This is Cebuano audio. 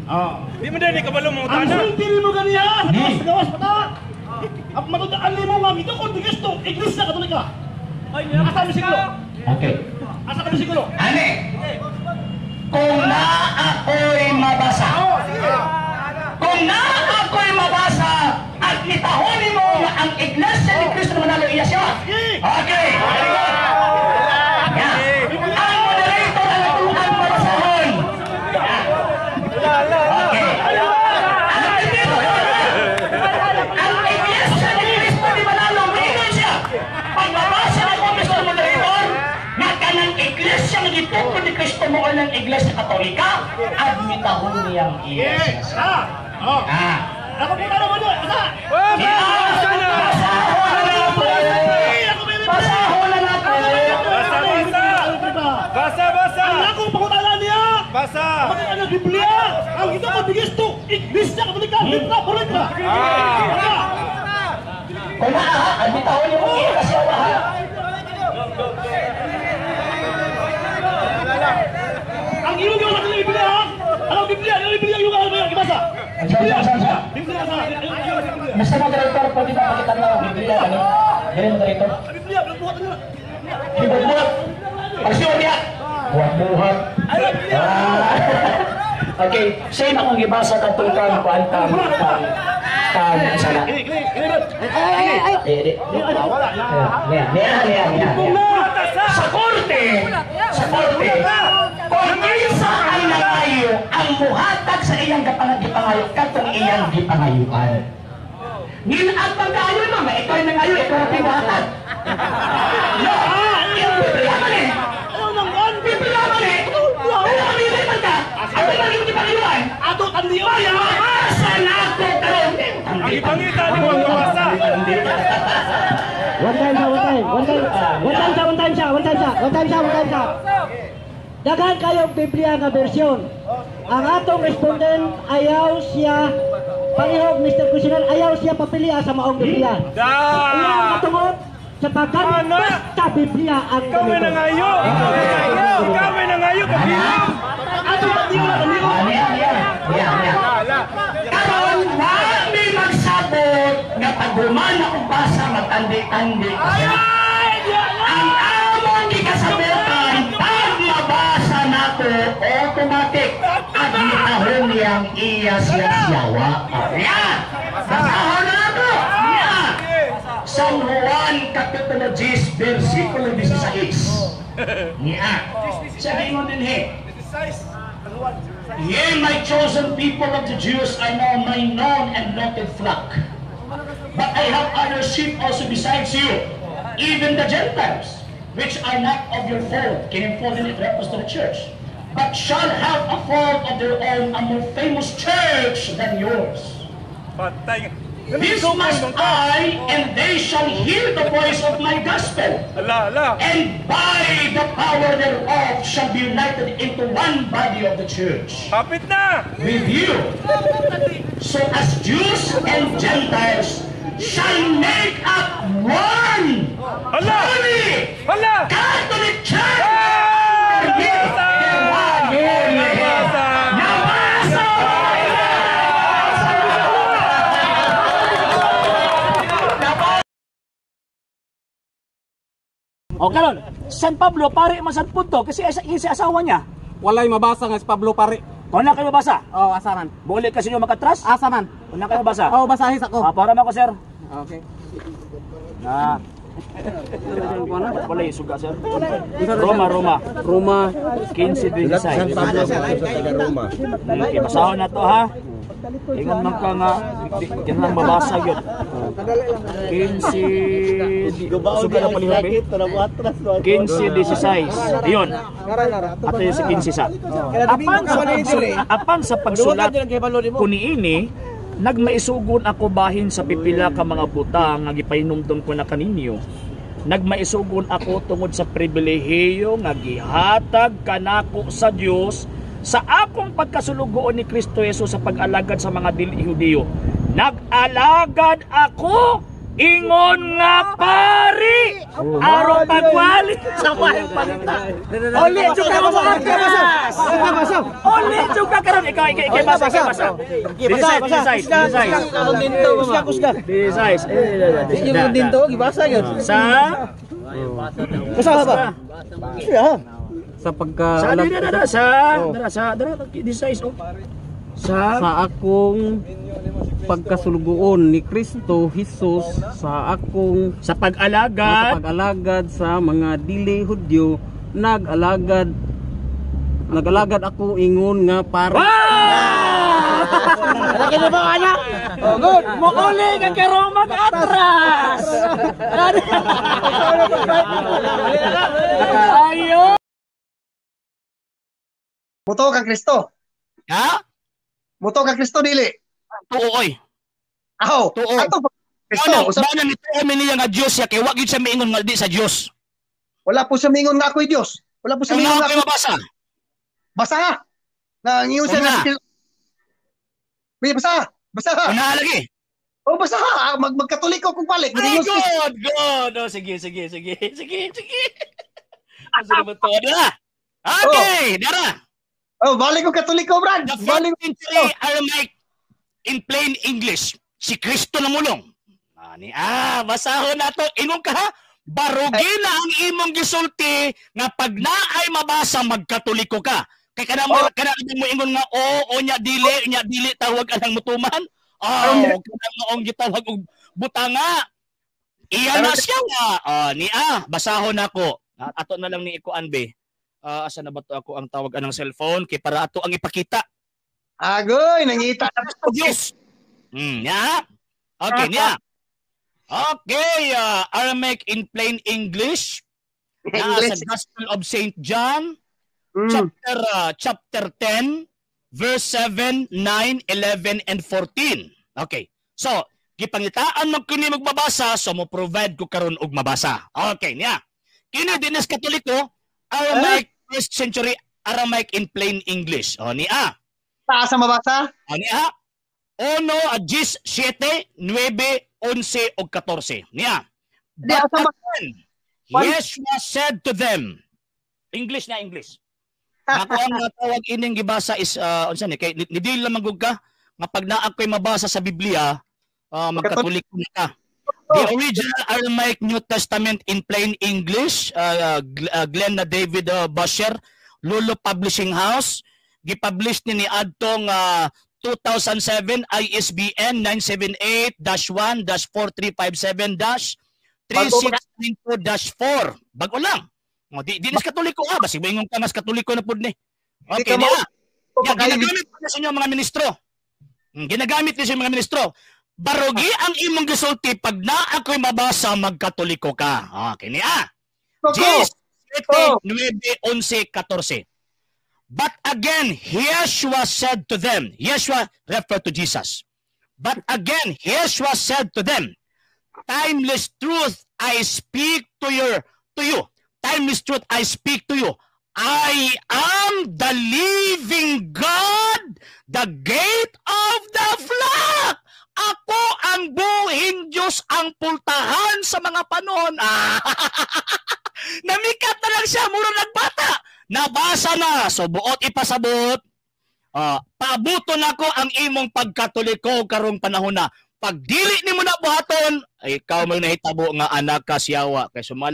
Di man dali kabalo mo Ang tana. sulti nimo ganiha, sa gawas, sa gawas pa ta. Ang matundaan nimo nga gitukod ni Kristo, Iglesia Katolika. Asa ang bersikulo? Okay. Asa ka bersikulo? Ani, kung na ako'y mabasa, kung na ako'y mabasa, at nitahonin mo nga ang Iglesia ni Cristo na Manalo iya siya. Okay, very good. Yeah. Ang moderator ang atuan mabasahon. Okay. Ang Iglesia ni Cristo ni Manalo, mingon siya. Pag mabasa na ko, Mr. Moderator, nga kanang Iglesia nga gitukod ni Cristo mo ng Iglesia Katolika, admitahon niyang iya siya. Ah. Oh. Ah. Ako po tanong mo doon. Asa? Basahon na natin. Basahon na natin. Basa, basa. Basa, basa. Ang akong pangutana niya. Basa. Bakit ang Biblia? Ang gitukod ni Kristo, Iglesia Katolika, litra por letra. Ah. Kung naa, admitahon niyo mo iya kasi ha. Ang iyong gibasa sa Biblia, ha? Ang Biblia, ang Biblia yung ang gibasa. Sa, sa, sa. Biblia sa. Mr. Moderator, pwede ba pakita na ang Biblia? Ano? Dili, Moderator. Biblia, buhat nila. Buhat-buhat. Pagsiwan niya. Buhat-buhat. Ah. Okay, same akong gibasa katong kang kuan kang kang kang sana. Kini, kini, kini. Ay ay ay. Eh, di. Niya, niya, niya, niya. Sa korte, kung kinsa ang nangayo, ang muhatag sa iyang gipangayo, katong iyang gipangayuan. Ngin-at pagkaayo, mama, ikaw yung nangayo, ikaw ang pinahatag. No, yung Biblia man eh. Ano nang an? Biblia man eh. Pero mamili man ka, ano ba yung gipangayuan? Ato tandiyo Ay, ya. mabasa na ako karon. Ang ipangita ni mo ang mabasa. One time siya, one time. One time, one time siya, one time siya, one time siya, one time siya, one time siya. Daghan kayong Biblia nga bersyon. Ang atong respondent ayaw siya palihog, Mr. Questioner, ayaw siya papilia sa maong Biblia. Da. Iyang katungod sapagkat Ana. basta Biblia ang Ikaw may gamiton. nangayo. Ikaw may nangayo. Kabilang. Ato tandiyo na tandiyo. Ah, niya, niya, niya, niya. Karon na may magsabot nga paghuman akong basa matandi-tandi pa siya. Ang among gikasabotan, pag mabasa nato, automatic, at mitahon niyang iya siya siyawa. Yan! Basahon na nato! Yan! San Juan Kapitulo 10, versikulo 16. Niya. Sabi mo din he, "Ye, my chosen people of the Jews, are now my known and noted flock. But I have other sheep also besides you, even the Gentiles, which are not of your fold." Can fold in it refers to the church. "But shall have a fold of their own, a more famous church than yours. Patay. This must I, and they shall hear the voice of my gospel. Ala, ala. And by the power thereof shall be united into one body of the church Kapit na. With you. So as Jews and Gentiles shall make up one Hala! holy Hala! Catholic Church." Ah! Underneath Nabasa! the one holy head. Nabasa! Nabasa! Nabasa! O karon, San Pablo pare man sad punto kasi si asawa niya. Walay mabasa nga si Pablo pare. Kung na kayo mabasa, Oh, asa man? buli kasi nyo makatras. Asa man? Kung na kayo mabasa. Oh, basahin ako. Ah, para man ko, sir. Okay. Na. Wala yung suga, sir. Roma, Roma. Roma. 15:26. Roma. Okay, basahon na to ha. Ingon man ka nga, di lang mabasa yun. 15, suga na palihog eh. 15:16. Ayun. Ato yung sa 15 sa. Apan sa pagsulat kuniini, nagmaisugon ako bahin sa pipila ka mga butang nga gipahinumdom ko na kaninyo. Nagmaisugon ako tungod sa pribilehiyo nga gihatag kanako sa Dios sa akong pagkasulugoon ni Kristo Jesus sa pag-alagad sa mga dili Hudiyo. Nag-alagad ako Ingon nga pari aron pagwali sa maayong balita. Uli jud ka mo atras. Uli jud ka karon, ikaw ikaw ikaw, basa, ikaw basa. Basa, basa, basa. Kusga, kusga. Size. Yung dinto gibasa yun. Sa Basa ba? Yeah. Sa pagka Sa dira dira sa dira sa dira this size, oh. Sa sa akong pagkasulugoon ni Kristo Jesus sa akong sa pag-alagad sa pag-alagad sa mga dili Hudyo, nag-alagad ako ingon nga para. Laki na ba anak? Oh, good. Muuli ka kay Roman atras. Ayo. Muto ka Kristo. Ha? Muto ka Kristo dili. Tuo oy. Aw, Tuo. ato Kristo. Ano, Usap, mana ni tuo mi niya nga Dios siya kay wa gyud siya miingon nga di sa Dios. Wala po siya mingon nga ako'y Dios. Wala po siya Kung mingon na nga kayo ako. mabasa. Basa ha. Na ngiyon siya Una. nga si Kristo. May basa. Basa ha. Una lagi. Oh, basa ha. Ah, magkatoliko kung balik. Ay, Ngiyon si Kristo. good, good. Oh, sige, sige, sige. Sige, sige. Asa na ba to? Dara. Okay, dara. Oh, balik ko Katoliko, Brad. The Balik. 4th century Aramaic in plain English. Si Kristo na mulong. Ani, basahon na to. Ingon ka ha? Barugi na ang imong gisulti nga pag naay mabasa magkatoliko ka. Kay kana mo kana mo ingon nga o nya dili tawag anang mutuman. Oh, kana maong gitawag og butanga. Iya na siya nga. Oh, ni basahon nako. Ato na lang ni ikuan be. Asa na ba to ako ang tawag anang cellphone kay para ato ang ipakita. Agoy, nangita na. Diyos. Ya. Okay, niya. Okay, Aramaic in plain English. Na English. sa Gospel of St. John, chapter 10, verse 7, 9, 11 and 14. Okay. So, gipangitaan man kini magbabasa, so mo provide ko karon og mabasa. Okay, niya. Kini dinis Katoliko, Aramaic first century Aramaic in plain English. O niya. Taas sa mabasa? O niya. 1, 10, 7, 9, 11 ug 14. Niya. But again, Yeshua said to them, English na English. Ako ang tawag ining gibasa is unsa ni kay ni deal lamang gud ka nga pag naa ko'y mabasa sa Biblia, magkatoliko na ka. The original Aramaic New Testament in plain English, Glenn na David Basher, Lulu Publishing House, gipublish ni adtong 2007, ISBN 978-1-4357-3692-4. Bago lang. O, di nas Katoliko ha, basig moingon ka mas Katoliko na pud ni. Okay niya. Ya, ginagamit pa sa inyo mga ministro. Ginagamit ni sa mga ministro. Barugi ang imong gisulti pag naa ko'y mabasa magkatoliko ka. Okay niya. 10, 7, 9, 11, 14. But again, Yeshua said to them, Yeshua referred to Jesus. But again, Yeshua said to them, timeless truth I speak to you. Timeless truth I speak to you. I am the living God, the gate of the flock. Ako ang buhing Diyos, ang pultahan sa mga panon. Namikat na lang siya, mura nagbata. Nabasa na, so buot ipasabot. Pabuto na ko ang imong pagkatoliko karong panahon na. Pag dili nimo na buhaton, ay ikaw may nahitabo nga anak ka siyawa. Kay sumala